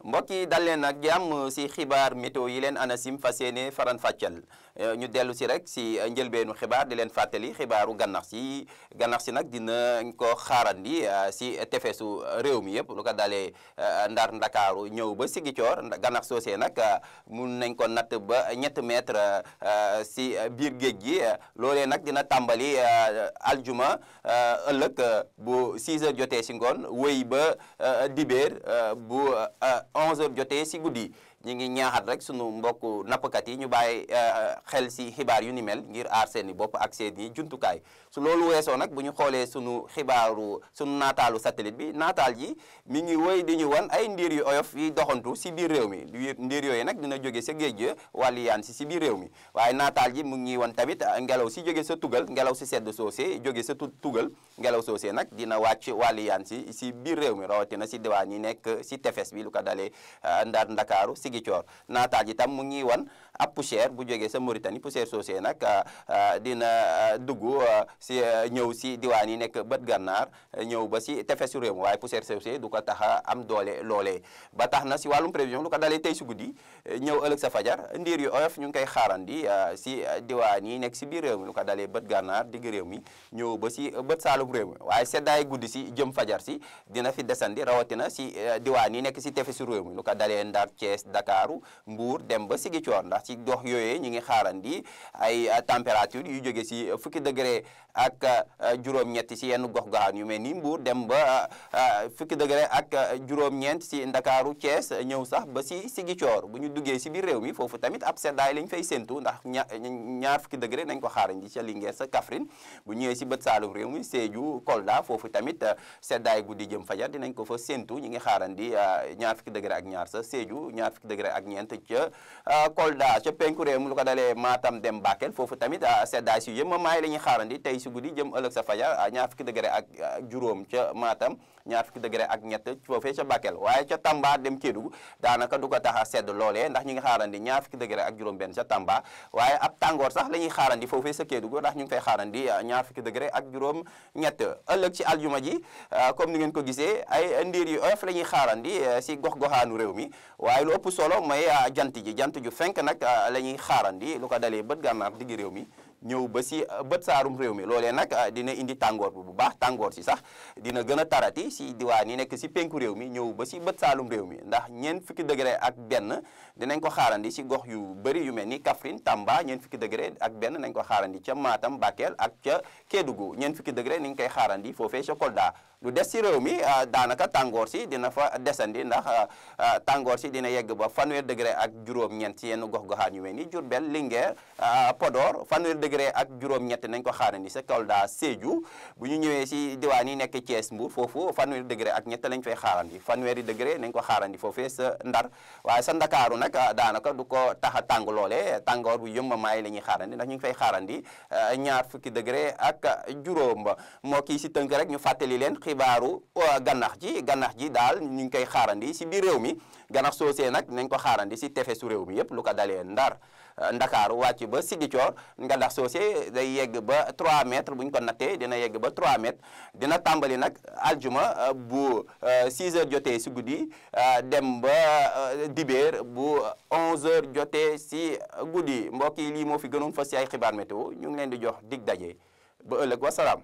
mbokk yi dal leen ak jàmm si xibaar météo yi leen ANACIM fas yéene faran fàccal ñu dellu si rek si njëlbeenu xibaar di leen fàttali xibaaru gànnax si nag dina ko xaarandi si tefesu réew mi yëpp lu ko dalee Ndar Ndakaaru ñëw ba Sigicoor gànnax soosee nag mun nañ ko natt ba 7 mètres si biir géej gi loolee nag dina tàmbali aljuma ëllëg bu 6 heures jotee si ngoon wéy ba dibéer bu 11 heures jotee si guddi ñi ngi ñaaxat rek sunu mbokku nappkat yi ñu bàyyi xel si xibaar yu ni mel ngir aar seeni bopp ak seeni jumtukaay su loolu weesoo nag bu ñu xoolee sunu naataalu satellite bi naataal ji mi ngi wëy di ñu wan ay ndiir yu oyof yi doxantu si biir réew mi ndiir yooyu nag dina jóge sa géej ga wàllu yaan si biir réew mi waaye naataal ji mu ngi wan tamit ngelaw si jóge sa tugal ngelaw si sedd soosé jóge sa tugal ngelaw soosé nag dina wàcc wàllu yaan si biir réew mi rawatina si diwaan yi nekk si tefes bi lu ko dalee Ndar Ndakaaru Sigicoor naataal ji tam mu ngi wan ab poussière bu jógee sa Mauritanie poussière soosé nag dina dugg si ñëw si diwaan yi nekk bët gànnaar ñëw ba si tefesu réew mi waaye poussière soosé du ko tax a am doole loolee ba tax na si wàllum prévision lu ko dalee tey si guddi ñëw ëllëg sa fajar ndiir yu oyof ñu ngi koy xaarandi si diwaan yi nekk si biir réew mi lu ko dalee bët gànnaar digg réew mi ñëw ba si bët saalum réew mi waaye seddaay guddi si jëm fajar si dina fi desandi rawatina si diwaan yi nekk si tefesu réew mi lu ko dalee Ndar Thiès Dakaaru Mbuur dem ba Sigicoor ndax ci dox yooyee ñi ngi xaarandi ay température yu jóge si fukki degré ak juróom-ñett si yenn gox-goxaan yu mel ni Mbuur dem ba fukki degré ak juróom-ñeent si Ndakaaru Thiès ñëw sax ba si Sigicoor bu ñu duggee si biir réew mi foofu tamit ab seddaay lañ fay séntu ndax ñaar fukki degré nañ ko xaarandi ca Linguère sa Kaffrine bu ñëwee si bët saalum réew mi Sédhiou Kolda foofu tamit seddaay guddi jëm fajar dinañ ko fa séntu ñi ngi xaarandi ñaar fukki degré ak ñaar sa Sédhiou ñaar fukki degré ak ñeent ca Kolda ca penku réew mi lu ko dalee Matam dem Bakel foofu tamit seddaay si yëmma maay la ñuy xaarandi tey si guddi jëm ëllëg sa fajar ñaar fukki degré ak juróom ca Matam ñaar fukki degré ak ñett foofee ca Bakel waaye ca Tamba dem Kédougou daanaka du ko tax a sedd loolee ndax ñi ngi xaarandi ñaar fukki degré ak juróom benn ca Tamba waaye ab tàngoor sax la ñuy xaarandi foofee sa Kédougou ndax ñu ngi fay xaarandi ñaar fukki degré ak juróom ñett ëllëg ci aljuma ji comme ni ngeen ko gisee ay ndiir yu oyof la ñuy xaarandi si gox-goxaanu réew mi waaye lu ëpp solo mooy jant ju fenk nag la ñuy xaarandi lu ko dalee bët gànnaar digg réew mi ñëw ba si bët saarum réew mi loolee nag dina indi tàngoor bu baax tàngoor si sax dina gën a tarati si diwaan yi nekk si penku réew mi ñëw ba si bët saalum réew mi ndax ñeent fukki degré ak benn dinañ ko xaarandi si gox yu bëri yu mel ni Kaffrine Tamba ñeent fukki degré ak benn nañ ko xaarandi ca Matam Bakel ak ca Kédougou ñeent fukki degré niñ koy xaarandi foofee ca Kolda lu des si réew mi daanaka tàngoor si dina fa desandi ndax tàngoor si dina yegg ba fanweer degré ak juróom-ñeent si yenn gox-goxaan yu mel ni Diourbel Linguère Podor fanweer degré ak juróom-ñett nañ ko xaarandi sa Kolda Sédhiou bu ñu ñëwee si diwaan yi nekk Thiès Mbour foofu fanweeri degré ak ñett lañ fay xaarandi fanweeri degré nañ ko xaarandi foofee sa Ndar waaye sa Ndakaaru nag daanaka du ko tax a tàng loole tàngoor bu yëmmamaay la ñuy xaarandi ndax ñu ngi fay xaarandi ñaar fukki degré ak juróom moo kii si tënk rek ñu fàttali leen xibaaru gànnax ji daal ñu ngi koy xaarandi si biir réew mi gànnax soosee nag nañ ko xaarandi si tefesu réew mi yëpp lu ko dalee Ndar Ndakaaru wàcc ba Sigicoor gànnax soosee day yegg ba 3 mètres bu ñu ko nattee dina yegg ba 3 mètres dina tàmbali nag aljuma bu 6 heures jotee si guddi dem ba dibéer bu 11 heures jotee si guddi mbokk yi lii moo fi gënoon fas si ay xibaar météo ñu ngi leen di jox dig daje ba ëllëg wasalaam